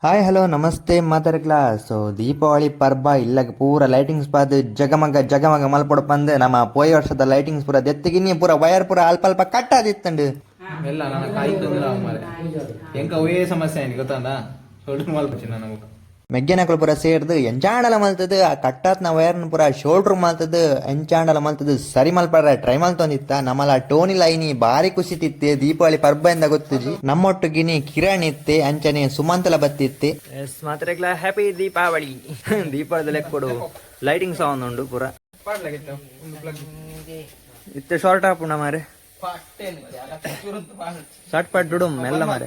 Hi hello namaste ಮಾತಾಡ್ಕ್ಲಾ. ಸೊ ದೀಪಾವಳಿ ಪರ್ಬ ಇಲ್ಲಗ ಪೂರ ಲೈಟಿಂಗ್ಸ್ ಪಾದ್ ಜಗಮಗ ಜಗಮಗ ಮಲ್ಪೊಡು ಪಂದ್ ನಮ್ಮ ಪೋಯಿ ವರ್ಷದ ಲೈಟಿಂಗ್ಸ್ ಪೂರ ದೆತ್ತಿಗಿನಿ ಪೂರ ವೈರ್ ಪೂರ ಅಲ್ಪ ಅಲ್ಪ ಕಟ್ಟಾದಿತ್ತಂಡು. ಎಲ್ಲ ನನ್ನ ಕಾಯ್ತು ಮಾರೆ ಎಂಕ ಅವೇ ಸಮಸ್ಯೆ ಆಯ್ತು ಗೊತ್ತಾಂಡ ಸೊಲ್ಡು ಮಲ್ಪಚ್ಚಿ ನನ್ನ ಮುಖ. ಮೆಗ್ಗೆನಕುಲು ಪೂರ ಸೇರ್ದು ಎಂಚಾಂಡಲ ಮಲ್ತದು ಆ ಕಟ್ಟಾತ್ನ ವೈರ್ನ ಪೂರ ಶೋಲ್ಡ್ರ್ ಮಲ್ತದು ಎಂಚಾಂಡಲ ಮಲ್ತದು ಸರಿ ಮಲ್ಪಡ್ರೆ ಟ್ರೈ ಮಲ್ತೊಂದಿತ್ತ. ನಮ್ಮಲ ಟೋನಿ ಲೈನಿ ಬಾರಿ ಖುಷಿ ತಿತ್ತೆ. ದೀಪಾವಳಿ ಪರ್ಬ ಇಂದ ಗೊತ್ತುಜಿ. ನಮ್ಮೊಟ್ಟುಗಿನಿ ಕಿರಣ್ ಇತ್ತೆ, ಅಂಚನೆ ಸುಮಂತಲ ಬತ್ತಿತ್ತೆ. ಎಸ್ ಮಾತ್ರೆಗ್ಲ ಹ್ಯಾಪಿ ದೀಪಾವಳಿ. ದೀಪಾವಳಿದ ಲೆಕ್ಕೊಡು ಲೈಟಿಂಗ್ಸ್ ಉಂಡು ಪೂರ. ಇತ್ತೆ ಶಾರ್ಟ್ ಆಪುಂಡ ಮಾರೆ, ಶಾರ್ಟ್ ಪಾಟ್ ದುಡು ಮೆಲ್ಲ ಮಾರೆ.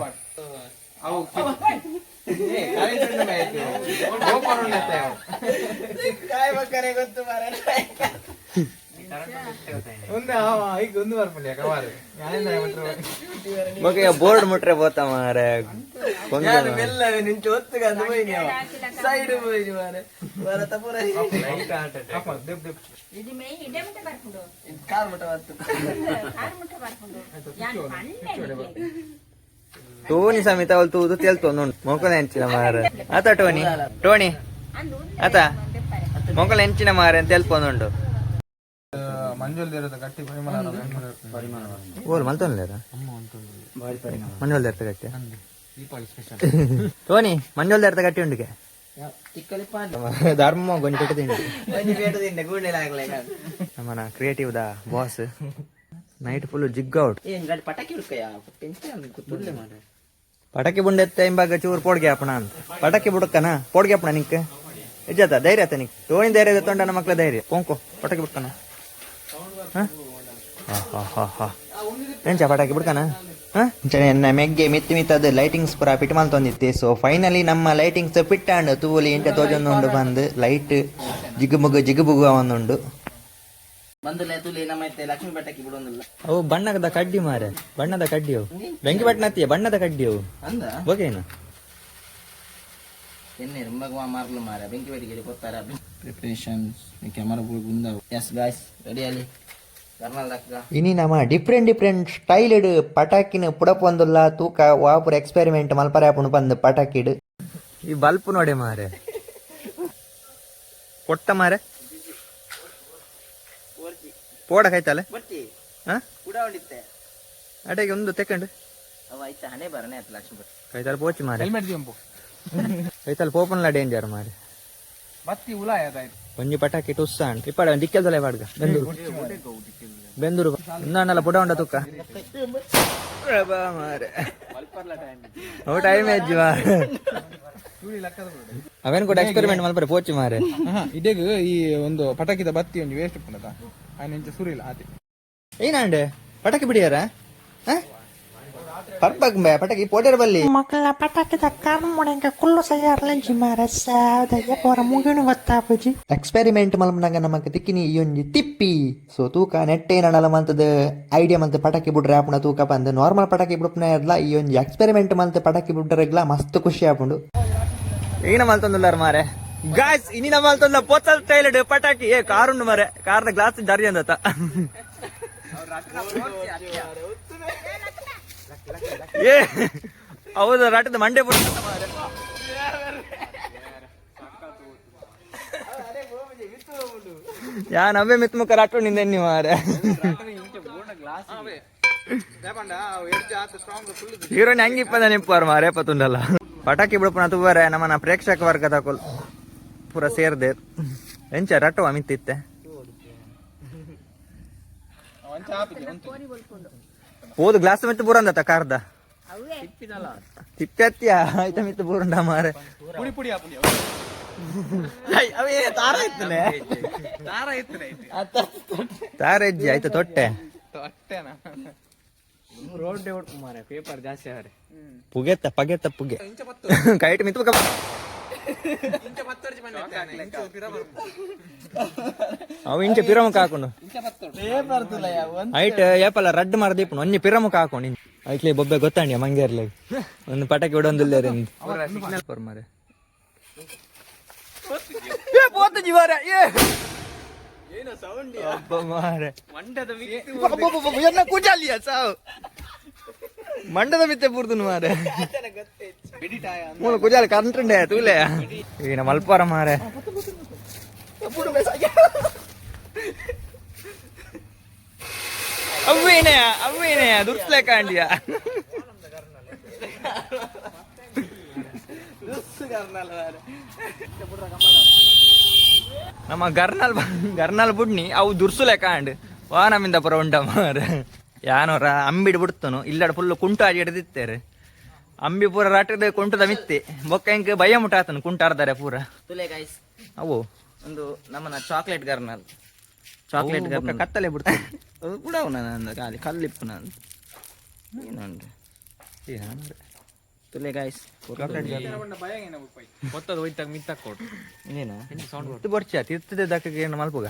ಒಂದು ಬರ್ಪುಂಡಿ ಕವಾರು. ಓಕೆ, ಬೋರ್ಡ್ ಮುಟ್ರೆ ಬೋತ ಮಾರೆ. ಇದು ಮೇ ಇಡೆ ಮುಟ್ಟ ಬರ್ಪುಂಡು, ಕಾರ್ ಮುಟ್ಟ ಬರ್ಪುಂಡು ಯಾನ್ ಪಂಡೆ ನಿಕ್ಲೆ. ಟೋನಿ ಸಮೇತ ಅವಳು ತೂದು ತೆಲ್ತೊಂದು ಮೊಕಲ ಎಂಚಿನ ಮಾರೆ ಆತ ಟೋನಿ ಟೋನಿ. ಅಂದು ಉಂದು ಆತ ಮೊಕಲ ಎಂಚಿನ ಮಾರೆ ಅಂತ ತೆಲ್ಪೊಂದುಂಡು. ಮಂಜುಲ್ ದೇರದ ಗಟ್ಟಿ ಪರಿಮಳ. ಓಲ್ ಮಲ್ತೊನ್ಲೇರ ಮಂಜೋಲ್ ದೇರ್ತ ಗಟ್ಟಿ. ಟೋನಿ, ಮಂಜೋಲ್ ದೇರ್ತ ಗಟ್ಟಿ ಉಂಡುಗೆ ಧರ್ಮ ಗೊಂಜಿ ಪೆಟ್ಟು ತಿಂಡಿ. ನಮ್ಮನ creative the boss night full jig out. ಪಟಾಕಿ ಬುಂಡೆತ್ತ ಇಂಬಾಗ ಚೂರು ಪೋಡ್ಗೆ ಅಪ್ಪಣ ಅಂತ ಪಟಾಕಿ ಬುಡಕ್ಕನ ಪೋಡ್ಗೆ ಅಪ್ಪಣ ನಿಂಕ್ ಎಜ್ಜಾತ ಧೈರ್ಯ ಆತ ನಿಕ್. ಟೋನಿ ಧೈರ್ಯ ತೊಂಡ ನಮ್ಮ ಮಕ್ಳ ಧೈರ್ಯ ಪೋಂಕೋ ಪಟಾಕಿ ಬುಡ್ಕನ. ಹಾ ಹಾ ಹಾ ಹಾ, ಎಂಚ ಪಟಾಕಿ ಬಿಡ್ಕನ? ಎನ್ನ ಮೆಗ್ಗೆ ಮಿತ್ತಿ ಮಿತ್ತದ ಲೈಟಿಂಗ್ಸ್ ಪೂರ ಪಿಟ್ ಮಲ್ತೊಂದಿತ್ತೆ. ಸೊ ಫೈನಲಿ ನಮ್ಮ ಲೈಟಿಂಗ್ಸ್ ಪಿಟ್ಟಾಂಡ್ ತೂಲಿ ಎಂಟ ತೋಜೊಂದುಂಡು ಬಂದು ಲೈಟ್ ಜಿಗುಬುಗು ಜಿಗುಬುಗು ಒಂದುಂಡು. ಬಂದುಲೆ ತುಲಿ ನಮ್ಮ ಇತ್ತೆ ಲಕ್ಷ್ಮೀ ಪಟಾಕಿ ಬಿಡೊಂದಿಲ್ಲ. ಅವು ಬಣ್ಣದ ಕಡ್ಡಿ ಮಾರೆ, ಬಣ್ಣದ ಕಡ್ಡಿ ಅವು. ಬೆಂಕಿ ಪಟ್ಟಣತ್ತಿಯ ಬಣ್ಣದ ಕಡ್ಡಿ ಅವು. ಅಂದ. ಓಕೆನಾ? ಎಣ್ಣೆ ರುಂಬಗ ಮಾರ್ಲು ಮಾರ ಬೆಂಕಿ ಪಟಿಗೆ ಕೊತ್ತಾರ ಪ್ರಿಪರೇಷನ್ ಕ್ಯಾಮರಾ ಗುಂದ. ಎಸ್ ಗಾಯ್ಸ್, ರೆಡಿ ಅಲ್ಲಿ ಕರ್ನಲ್ ದಕ್ಕ. ಇನಿ ನಮ್ಮ ಡಿಫ್ರೆಂಟ್ ಡಿಫ್ರೆಂಟ್ ಸ್ಟೈಲ್ಡ್ ಪಟಾಕಿನ ಪುಡಪೊಂದುಲ್ಲ ತೂಕ ವಾಪುರ ಎಕ್ಸ್ಪೆರಿಮೆಂಟ್ ಮಲ್ಪರೆ ಆಪುಂಡು ಬಂದು ಪಟಾಕಿಡ್. ಈ ಬಲ್ಪ್ ನೋಡಿ ಮಾರೆ, ಕೊಟ್ಟ ಮಾರೆ ಪೋಡ ಕಾಯ್ತಲ್ಲ. ಬಟ್ಟಿ. ಹಾ. ಕೂಡ ಉಂಡಿತ್ತೆ. ಅಡೆಗೆ ಒಂದು ತೆಕ್ಕಂಡು. ಅವ ಐತೆ ಹಣೆ ಬರನೆ ಆಯ್ತು ಲಕ್ಷ್ಮೀ ಪಟ್ಟಿ. ಕೈತಾಲ್ ಪೋಚಿ ಮಾರೆ. ಹೆಲ್ಮೆಟ್ ಜಂಪು. ಕೈತಾಲ್ ಪೋಪನ್ಲ ಡೇಂಜರ್ ಮಾರೆ. ಬತ್ತಿ ಉಲಾಯದಾಯ್ತು. ಒಂಜಿ ಪಟಾಕಿ ಟುಸ್ಸ ಅಂಟ್ ಇಪ್ಪಡ ದಿಕ್ಕೆಲ್ದಲೆ ಬಾಡ್ಗ ಬೆಂದೂರು ಬೆಂದೂರು ಇಂದಾಂಡಲ ಪುಡ ಉಂಡ ತುಕ್ಕ ಮಾರೆ. ಅವು ಟೈಮ್ ಎಜ್ಜಿ ಮಾರೆ. ಅವೇನು ಕೂಡ ಎಕ್ಸ್ಪೆರಿಮೆಂಟ್ ಮಲ್ಪರೆ ಪೋಚಿ ಮಾರೆ. ಇಡೀಗ ಈ ಒಂದು ಪಟಾಕಿದ ಬತ್ತಿ ಒಂಜಿ ವೇಸ್ಟ್ ಪುಂಡದ ಆಯ್ನ ಇಂಚ ಸುರಿಲ್ಲ ಆತೆ. ಏನಾಂಡೆ ಪಟಾಕಿ ಬಿಡಿಯಾರ ಪರ್ಬಗ್ ಪಟಾಕಿ ಪೋಟೇರ ಬಲ್ಲಿ. ಮಕ್ಕಳ ಪಟಾಕಿದ ಕಾರ್ ಮುಡಂಗ ಕುಲ್ಲು ಸಯ್ಯಾರ್ಲಂಜಿ ಮಾರ ಸಾದಯ್ಯ ಪೋರ ಮುಗಿಣು ಗೊತ್ತಾಪುಜಿ. ಎಕ್ಸ್ಪೆರಿಮೆಂಟ್ ಮಲ್ಪನಾಗ ನಮಕ್ ತಿಕ್ಕಿನಿ ಈ ಒಂಜಿ ತಿಪ್ಪಿ. ಸೊ ತೂಕ ನೆಟ್ಟೇನಡಲ ಮಂತದ ಐಡಿಯಾ ಮಂತ್ ಪಟಾಕಿ ಬಿಡ್ರೆ ಆಪುಣ ತೂಕ ಪಂದ್. ನಾರ್ಮಲ್ ಪಟಾಕಿ ಬಿಡ್ಪುನ ಇರ್ಲ, ಈ ಒಂಜಿ ಎಕ್ಸ್ಪೆರಿಮೆಂಟ್ ಮಲ್ತ್ ಪಟಾಕಿ ಬಿಡ್ರೆಗ್ಲ ಮಸ್ತ್ ಖುಷಿ ಆಪುಂಡು. ಈನ ಮಲ್ತೊಂದುಲ್ಲಾರ ಮಾರೆ. ಗಾಯ್ಸ್, ಇನಿ ಮಲ್ತೊಂದ ಪೊತ್ತಲ್ ಸ್ಟೈಲ್ ಪಟಾಕಿ. ಏ ಕಾರುಂಡು ಮಾರೆ, ಕಾರ್ದ ಗ್ಲಾಸ್ ಜರಿ ಅಂದತ. ಏ ಹೌದು, ರಟದ ಮಂಡೆ ಪುಟ್ಟ ಮಾರೆ. ಯಾ ನವ್ವೆ ಮಿತ್ ಮುಖ ರಟ್ಟು ನಿಂದೆ ಮಾರೆ. ಹೀರೋನ್ ಹೆಂಗಿಪ್ಪದ ನಿಂಪಾರು ಮಾರೆ ಪತ್ತುಂಡಲ್ಲ. ಪಟಾಕಿ ಬಿಡುಪುನ ತುವರೆ ನಮ್ಮನ ಪ್ರೇಕ್ಷಕ ವರ್ಗ ತಕೊಲ್ ಪೂರ ಸೇರ್ದೆ. ಎಂಚ ರಟ್ಟುವ ಮಿತ್ತಿತ್ತೆ ಹೋದು ಗ್ಲಾಸ್ ಮಿತ್ತು ಪೂರಂದತ್ತ ಕಾರ್ದ. ಅವೇ. ತಿಪ್ಪೆ ಅತ್ತಿಯ ಆಯ್ತ ಮಿತ್ತು ಪೂರಂಡ ಮಾರೆ. ಪುಡಿ ಪುಡಿ ಆಪುಂಡಿ. ಅವೇ ತಾರ ಇತ್ತನೆ ತಾರ ಹೆಜ್ಜೆ ಆಯ್ತು ತೊಟ್ಟೆ. ಅಟ್ಟೆನಾ? ರೋಡ್ ಮಾರೆ ಪೇಪರ್ ಜಾಸ್ತಿ ಅವರೆ. ಪುಗೆತ್ತ ಪಗೆತ್ತ ಪುಗೆ ಕೈಟ್ ಮಿತ್ತು. ಅವು ಇಂಚ ಪಿರಮುಖ ಹಾಕೊಂಡು ಐಟ್ ಏಪಲ್ಲ ರಡ್ಡ್ ಮಾರ ದೀಪುನು ಒಂಜಿ ಪಿರಮುಖ ಹಾಕೊಂಡು ಐಕ್ಲೆ ಬೊಬ್ಬೆ ಗೊತ್ತಾಂಡಿಯ ಮಂಗೇರ್ಲೆ ಒಂದು ಪಟಾಕಿ ಬಿಡೊಂದಿಲ್ಲ ಮಾರೆ. ಏ ಪೋತು ಮಾರೆ, ಏ ಅಬ್ಬ ಮಾರೆ. ಅಬ್ಬಬ್ಬಬ್ಬ, ಎನ್ನ ಕೂಜಾಲಿಯ ಸಾವು. ಮಂಡದ ಮಿತ್ತೆ ಪೂರ್ದು ಮಾರೆ. ಮೂಲ ಕುಜಾಲ ಕರೆಂಟ್ ಉಂಡೆ ತೂಲೆ. ಈನ ಮಲ್ಪಾರ ಮಾರೆ. ಅವ್ವೇನೆ ಅವ್ವೇನೆ ದುರ್ಸ್ಲೆ ಕಾಂಡಿಯ. ನಮ್ಮ ಗರ್ನಲ್ ಗರ್ನಲ್ ಬುಡ್ನಿ ಅವು ದುರ್ಸುಲೆ ಕಾಂಡ್ ವಾ ನಮ್ಮಿಂದ ಪುರ ಉಂಡ ಮಾರೆ. ಯಾನೋರ ಅಂಬಿಡ್ ಬಿಡ್ತನು ಇಲ್ಲಡ ಫುಲ್ ಕುಂಟು ಆಡಿ ಹಿಡಿದಿತ್ತೇರೆ. ಅಂಬಿ ಪೂರ ರಾಟದ ಕುಂಟದ ಮಿತ್ತೆ ಬೊಕ್ಕ ಇಂಕ್ ಭಯ ಮುಟ್ಟಾತನು ಕುಂಟಾರ್ದಾರೆ ಪೂರ. ತುಲೆ ಗೈಸ್. ಅವು ಒಂದು ನಮ್ಮನ ಚಾಕ್ಲೇಟ್ ಗರ್ನಲ್, ಚಾಕ್ಲೇಟ್ ಅವು ಬೊಕ್ಕ ಗರ್ನಲ್. ಕತ್ತಲೆ ಬಿಡ್ತಾನೆ. ಅದು ಕೂಡ ನನ್ನ ಖಾಲಿ ಕಲ್ಲಿಪ್ಪು ನಾನು ಏನುಂಟು. ತುಲೆ ಗೈಸ್. ಇನ್ನೇನಾ? ಬೊರ್ಚ ತಿರ್ತದೆ ದಕ್ಕಗೆ ಏನು ಮಲ್ಪುಗ.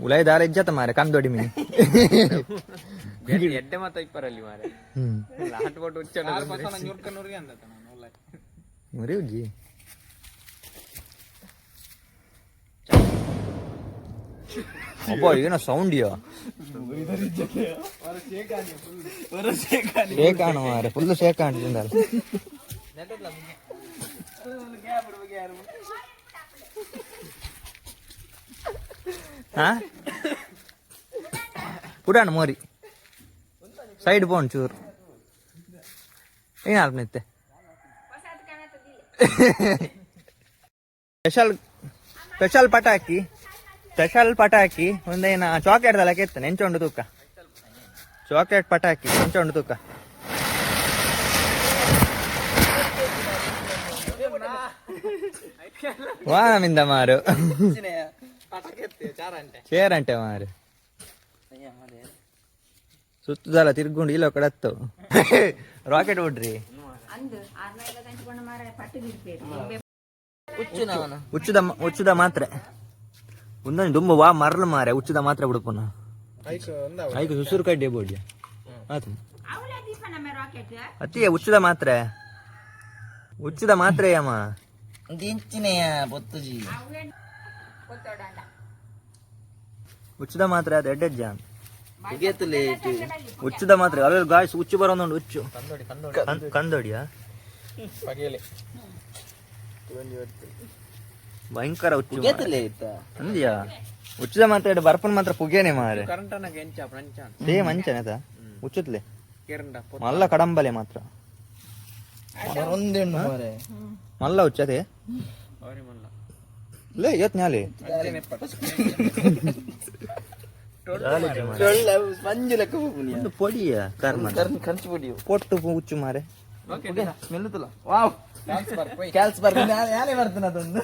ಉಲಾಯಿ ದಾರ ಇಜ್ಜತ ಮಾರೆ ಕಂದೊಡಿ ಮೀನು. ಎಡ್ಡೆ ಮಾತ ಇಪ್ಪರಲ್ಲಿ ಮಾರೆ. ಮುರಿ ಉಜ್ಜಿ. ಅಬ್ಬ, ಏನೋ ಸೌಂಡ್ ಯೋ ಶೇಕಾಣ ಮಾರೆ, ಫುಲ್ ಶೇಕಾಣ ತಿಂದಲ್ಲ. ಹಾ ಪುಡಾಣ ಮೋರಿ ಸೈಡ್ ಪೋಣ್ ಚೂರು ಏನು ನಿತ್ತೆ. ಸ್ಪೆಷಲ್ ಸ್ಪೆಷಲ್ ಪಟಾಕಿ, ಸ್ಪೆಷಲ್ ಪಟಾಕಿ. ಒಂದೇನ ಚಾಕ್ಲೇಟ್ ದಲಕ್ಕೆ ಇತ್ತು ನೆಂಚೊಂಡು ತೂಕ. ಚಾಕ್ಲೇಟ್ ಪಟಾಕಿ ನೆಂಚೊಂಡು ತೂಕ. ವಾ ನಮ್ಮಿಂದ ಮಾರು ಚೇರಂಟೆ ಮಾರು ಸುತ್ತದಲ್ಲ ತಿರ್ಗುಂಡು ಇಲ್ಲ ಕಡತ್ತು ರಾಕೆಟ್ ಬಿಡ್ರಿ. ಅಂದು ಆರ್ನಾಯಿದ ಗಂಟೆ ಮಾರ ಪಟ್ಟು ಬಿಡ್ಬೇಕು. ಉಚ್ಚುದ ಉಚ್ಚುದ ಮಾತ್ರೆ ಒಂದೊಂದು ದುಂಬ ವಾ ಮರಲು ಮಾರೆ. ಉಚ್ಚುದ ಮಾತ್ರೆ ಬಿಡುಪುನ ಐಕು ಸುಸುರು ಕಡ್ಡಿ ಬೋಡಿ ಆತು. ಅವಳ ದೀಪ ನಮ್ಮ ರಾಕೆಟ್. ಅತ್ತಿಯ ಉಚ್ಚುದ ಮಾತ್ರೆ, ಉಚ್ಚುದ ಮಾತ್ರೆ ಅಮ್ಮ. ದಿಂಚಿನೆಯ ಪೊತ್ತುಜಿ. ಅವೇ ಗೊತ್ತೋಡಲ್ಲ. ಉಚ್ಚುದ ಮಾತ್ರೆ ಅದು ಎಡ್ಡೆ ಜಾನ್. ಲೇಟ್. ಉಚ್ಚುದ ಮಾತ್ರೆ ಅಲ್ಲ ಗಾಯ್ಸ್, ಉಚ್ಚು ಬರೋದುಂಡು ಉಚ್ಚು. ಕಂದೋಡಿಯಾ? ಭಯಂಕರ ಉಚ್ಚು ಮಾರ್ರೆ. ಲೇಟ್. ಅಂದ್ಯಾ ಉಚ್ಚುದ ಮಾತ್ರ ಬರ್ಪನ್ ಮಾತ್ರ ಪುಗೇನೆ ಮಾರೆ. ಸೇಮ್ ಅಂಚನೆ ಉಚ್ಚುತ್ಲೆ ಮಲ್ಲ ಕಡಂಬಲೆ ಮಾತ್ರ. ಒಂದೇಣ್ಣು ಮಾರೆ. ಮಲ್ಲ ಉಚ್ಚತೆ ಲೇ ಇವತ್ ನ್ಯಾಲೆ. ಮಂಜು ಲೆಕ್ಕ ಹೋಗುನಿ. ಒಂದು ಪೊಡಿಯ ಕರ್ಮ. ಖರ್ಚು ಪೊಡಿ. ಪೊಟ್ಟು ಉಚ್ಚು ಮಾರೆ. ಸ್ಮೆಲ್ ತುಲ, ವಾವ್, ಕ್ಯಾಲ್ಸ್ ಬರ್ತೀನಿ ಯಾಲೆ ಬರ್ತನ ಅದೊಂದು.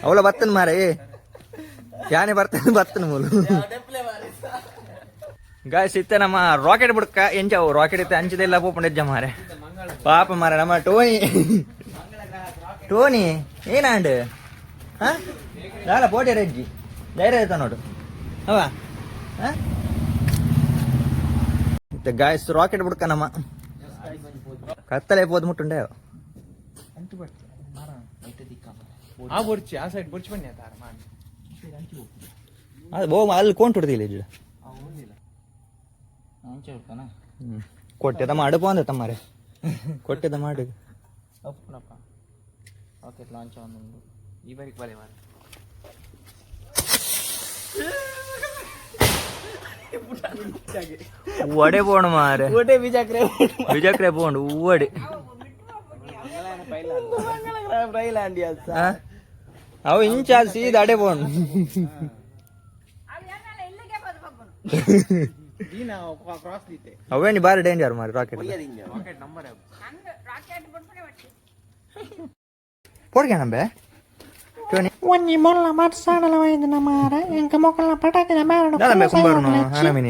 ಅವಳ ಬತ್ತನ್ ಮಾರೆ, ಯಾನೆ ಬರ್ತೇನೆ ಬರ್ತನ ಮೂಲು. ಗಾಯ್ಸ್, ಇತ್ತೆ ನಮ್ಮ ರಾಕೆಟ್ ಬುಡ್ಕ ಎಂಚವು ರಾಕೆಟ್ ಇತ್ತೆ ಅಂಚದೆಲ್ಲ ಪೋಪುಂಡು ಎಜ್ಜ ಮಾರೆ. ಪಾಪ ಮಾರೆ ನಮ್ಮ ಟೋನಿ. ಟೋನಿ ಏನಾಂಡ್? ಹಾ ದಾಲ ಪೋಟಿ ರೆಜ್ಜಿ ಧೈರ್ಯ ಆಯ್ತಾ ನೋಡು ಅವ. ಇತ್ತೆ ಗಾಯ್ಸ್ ರಾಕೆಟ್ ಬುಡ್ಕ ನಮ್ಮ ಕತ್ತಲೆ ಪೋದು ಮುಟ್ಟುಂಡೆ. ಆ ಬೊರ್ಚಿ ಆ ಸೈಡ್ ಬೊರ್ಚಿ ಬನ್ನಿ ಆತಾರ ಮಾನ್. ಅದು ಬೋ ಅಲ್ಲಿ ಕೊಂಟು ಹೊಡ್ದಿಲ್ಲ ಇಜ್ಜ. ಕೊಟ್ಟೆದ ಮಾಡು ಪೋಂದ ತಮ್ಮಾರೆ ಕೊಟ್ಟೆದ ಮಾಡು. ಅಪ್ಪನಪ್ಪ ರಾಕೆಟ್ ಲಾಂಚ್ ಒಂದು. ಈ ಬಾರಿಗೆ ಬಲೆ ಮಾರ. ಒಡೆ ಪೋಣ ಮಾರೆ. ಓಟೆ ಬಿಜಾಕ್ರೆ. ಬಿಜಕ್ರೆ ಪೋಂಡು ಒಡೆ. ಅವು ಇಂಚ ಸೀದಾ ಅಡೆ ಪೋಂಡು. ಅವು ಏನೆಲ್ಲ ಇಲ್ಲಿಗೆ ಬದು ಬಬ್ಬನು. ಅವೇನಿ ಬಾರಿ ಡೇಂಜರ್ ಮಾರಿ ರಾಕೆಟ್. ಅಂದು ರಾಕೆಟ್ ಬಿಡ್ಪುಣೆ ಒಟ್ಟು. ಪೋಡ್ಗೆ ನಂಬೆ ಟೋನಿ. ಒಂಜಿ ಮೊಲ್ಲ ಮರ್ಸಾಡಲ ವೈದ್ಯನ ಮಾರ ಎಂಕ ಮೊಕಲ್ನ ಪಟಾಕಿದ ಮೇರಡು. ದಾದ ಕುಂಬಾರುನು ಹನಮಿನಿ.